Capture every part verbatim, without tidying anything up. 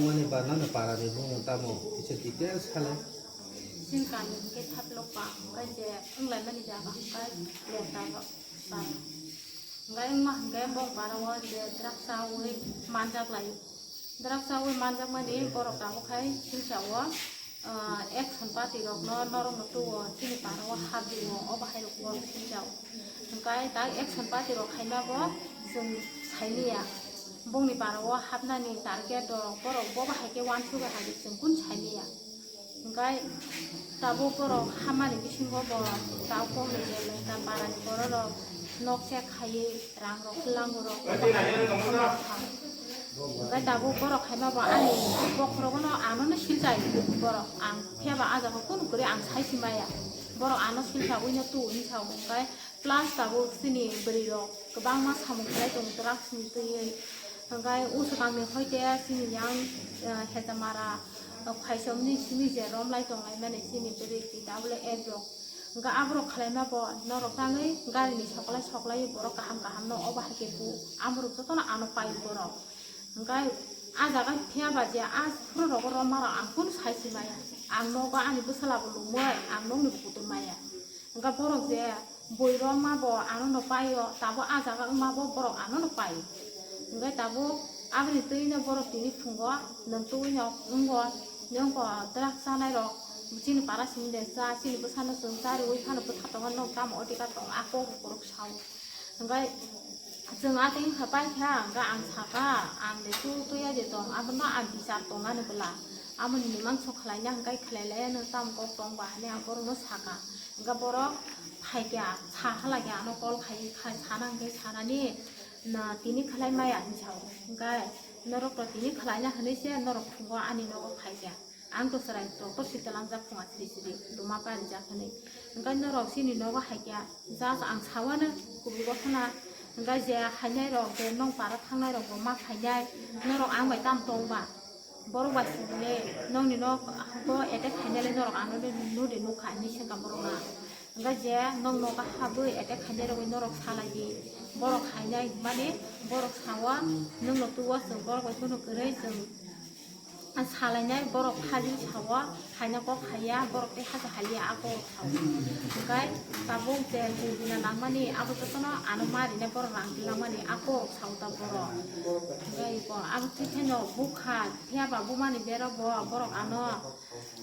Mani ba nana para ni bung tamo kisa details hale. Sini kami ke thap lok pa, kai je, englai mani jaga, kai leta lok pa. Hingke wngma hingke bong para o je drugs chawi manjak lai. Drugs chawi manjakmani borok tabuk hai silsa o, ah, action party rokno norokno tuo chini para o habdi o, obo hai rok borok silsa o. Hingke tak action party rok khaima bo chwng saimanya. Bongni para o hapnani target rok borok bobo hai khe uansukha hai chwng kun saimanya. Hingke tabuk borok hamani bisingo bo tabuk bongni je lengka parani borok rok nok chek khaiwi rang rok lango rok. Hingke tabuk borok khaima bo ani bokhorogono anono silchai borok ang phiyaba ah jaga kunu kwrwi ang saisi maya borok ano silcha wino tu hinwi sao hingke plus tabuk chini bwrwi rok kwbangma samung khlai tongo drugs ni twiwi hingke usukangni hoite chini yang, eh, Hejamara. Khaisa wngni simi je romlai tonglaimani chini bwrwi twi tabule ek rok. Hwnkhe aborok khlaima bo norok tangwi garini soklai soklai borok kaham kaham no obo hai khe bu amorok jotono ano pai borok. Hwnkhe ah jaga phiya ba je ah phuru rogo romma rok ang kunu sai si maya. Ang nogo ani bwsala bo lungwi ang nokni bo kutung maya. Hwnkhe borok je bui romma bo ano no paio, tabuk ah jaga wngma bo borok ano no pai. Hwnkhe tabuk aboni twi no borok tini phungo nwng twi no wngo, nwng bo drugs chanai rok chini para simi de cha, chini bwsano chwng cha riui phano bwtha tongo, nwng tamo oti ka tong, a kok borok sao. Hwnkhe chwng a twi wngkha paikha, hwnkhe ang sakha, ang de tu tuya de tong, abono ang bichar tong ani bwla, aboni mimang so khlai na hwnkhe khlai lai ya, nwng tamo kok tong ba hinwi ang borokno sakha. Hwnkhe borok phaikha, sa halakhe ano call khai, khai sana hwnkhe sanani, na tini khlai maya hinwi sao. Hwnkhe norok to tini khlaina hinwi se norok phungo ani nogo phaikha. Ang to chwrai doctor si twlangjak phunga sri sri luma parijak hinwi. Hwnkhe norok chini nogo haikha, just ang sawano kubui gothono. Hwnkhe je hainai rok je nong para thangnai rok bo ma phainai, norok ang bai tamo tong ba? Borok bai sini le nokni nok bo attack khainai le norok ano de nudi nukha hinwi swngkha borok na. Hwnkhe je nokno habwi attack khainai rogwi norok salai di. Borok hainai hwnmani borok sao nokno tuo chwng borok bai phano kwrwi chwng salainai borok phajwi sao haina kok haiya borok tei hacha haiya a kok sao. Hwnkhe tabuk je jurdina nangmani abo jotono ano ma rinai borok rang langmani a kok sao ta borok. Hwnkhe abo twi phano bukha phiya ba bumani bera bo borok ano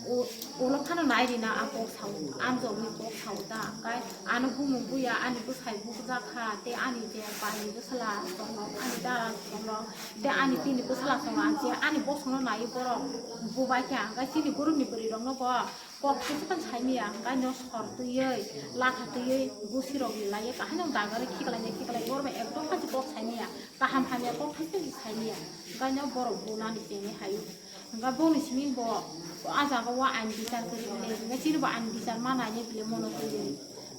U-, ulo phano nai rina a kok sao, amjokni kok sao ta, hwnkhe ano bumung buya ani bwsai bukjak kha, tei ani je pai ni bwsala tongo, ani dara tongo, tei ani bini bwsala tongo, ang je ani bosongno naiwi borok bubaikha, hwnkhe chini borokni bwrwi rokno bo kok kisa phano saimaya, hwnkhe no sor twiwi, latha twiwi, gusirok laiwi, kahaino dagarwi khiklaiya, khiklai borok bai ekdom phansi kok saimaya, kaham hamya kok thaisa saimaya, hwnkhe no borok bunani chengwi haio. Hwnkhe boni simi bo, o ah jaga o ain bichar kwrwi bile, hwnkhe chini bo ain bichar ma nainai bile mono twiwi.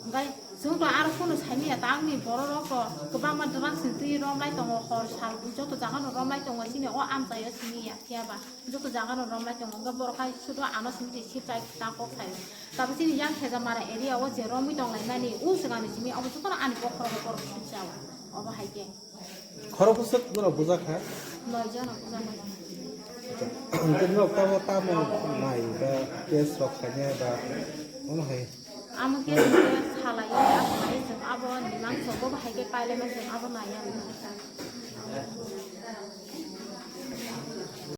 Hwnkhe chwng to aro phano saimaya, tangni borok rok to kwbangma drugs ni twi romlai tongo, hor sal joto jaga no romlai tongo, chini o amchai o simi ya phiya ba joto jaga no romlai tongo, hwnkhe borok hai sudo ano simi se sip chai ta kok sai. Tabuk chini yang Khejamara area o je romwi tonglaimani, o swkang ni simi abo jotono ani bokhorogo borok sip chao, obo hai khe. Khorok bwswk norok bujak kha? Noi jona bujak kha. Hwnkhe norok tamo tamo nai ba test rok khainai ba omo hai? Amo khe salai abo nai chwng abo ni mangso bo bahai khe pailai ma chwng abo nai ya.